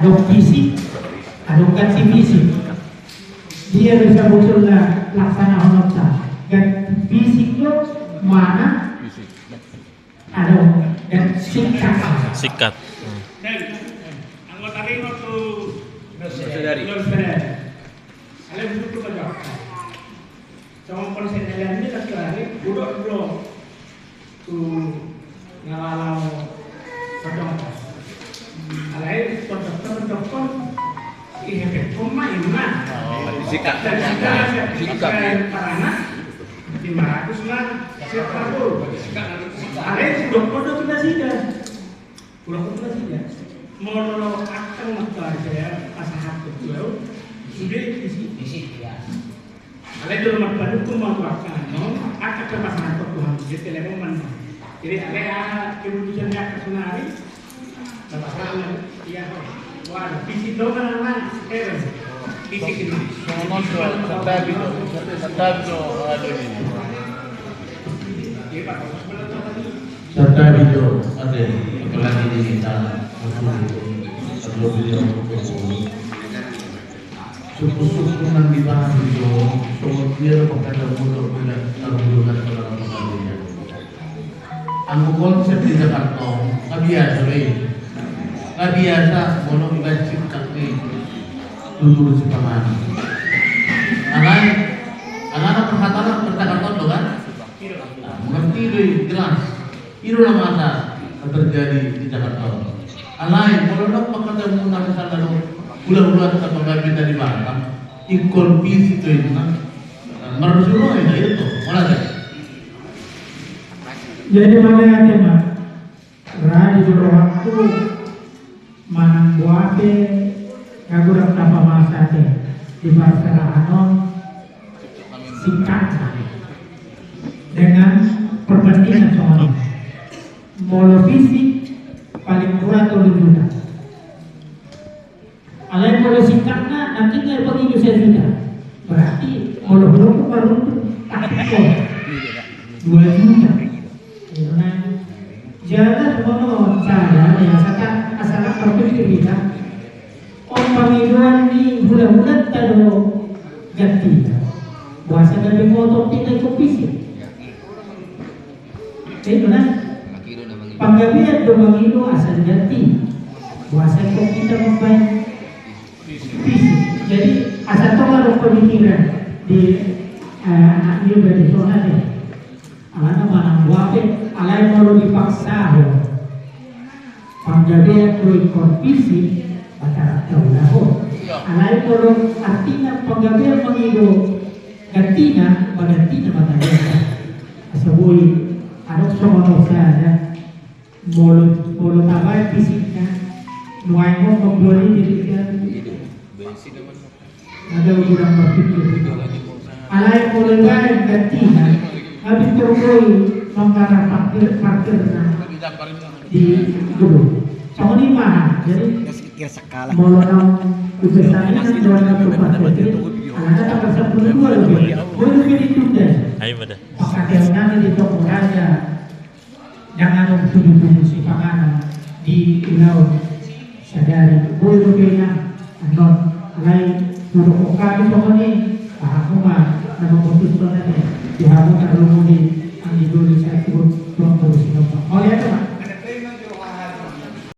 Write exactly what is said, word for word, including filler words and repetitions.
Adong fisik, adong ganti fisik. Dia bisa munculna laksanahononta. Ganti fisik do mana? Adong ganti sikat. Sikat. Hmm. Dan anggota Rino tu Saudari. Saudari. Ale butuh tu baca. Sama persen kalian ini kan terakhir, udah belum? Tu na laho pondok. Alai pondok, pondok, pondok. Ih, hepet, pemain, nah. Oh, sikat. Dan sikat, sikat. Sikat. Parana, lima ratus, nah. Sikat, Prabu. Alai sudah pondok tu nasida. Sudah pondok tu nasida. Molo akan motor saya, pasahat tu, sudah isi. Isi, ya. Alai jolo marpanungkun ma tu angka, no? Angka pe pasahat tu Tuhan, jadi telepon ma. Jadi alai aha keputusan ni angka sonari? Pasahat, iya. Waduh, fisik do kan, Mas? Eh, fisik ini. Songon do, santabi do, santabi do, aduh ini. Iya, Pak. Santabi do, ate, apalagi di kita, aku, aku beli aku. Suku-suku nang di Bali do, songon dia do pangkataion molo bulan, taruhon bulan, bulan pangkataion. Anggo konsep di Jakarta on, nga biasa be. Nga biasa molo ibaen sikat ni tutur sipanganon. Alai, alana perhataran percakapan do kan? Nah, mengerti do i, jelas. I do na masa terjadi di Jakarta. Alai, molo adong pangkataion muna misalna do, hula-hulanta panggabeanta di Batam, ingkon fisik do inna. Mardusu do inna, itu, molo ada. Jadi, mauliate ma. Ra di jolo waktu manang boha pe, nga godang na pamasa ate di parserahan on. Singkatna dengan perbandingan songon on. Molo fisik paling mura tolu juta. Alai molo singkatna nangkin nga pangido sajuta. Berarti molo hudok maruntung taktik ko dua juta. Iya, nah. Jala molo sada ya, asal, asal berpikir kita. Umpamana ni hula-hulanta do gantina. Boasa gabe motor tinggal ko fisik. Itu nah. Panggabean do mangido asa diganti. Boasa kok kita mambaen fisik. Jadi asa tonga do pemikiran di, eh, anak muda di sana deh. Alana manang boha pe, alai molo dipaksahon panggabean do ingkon fisik, batal taulahon. Alai molo artina panggabean mangido gantina, bagantina ma taganti. Asa boi adong songon on sada, molo, molo tabaen fisikna, nuaeng on mamboan i dirinya. Ada ujuran berpikir. Alai molo baen gantina, habis terus manggara parkir, parkirna di gedung. Songon i ma, jadi molo naung upasangi nang doan na tu parkir, alana tanggal sepuluh dua lobi. Boi lobi ditunda. Ai mada. Pangkataion nami di Tonggo Raja. Jangan dong tujuh-tujuh sipanganon di ulaon sadari. Boi do pe na annon, alai hudok hami songon i, pahanmu ma na mamutushon ate di hamu tarlumobi anggi doli satu tuan boru Sinomba. Mauliate ma.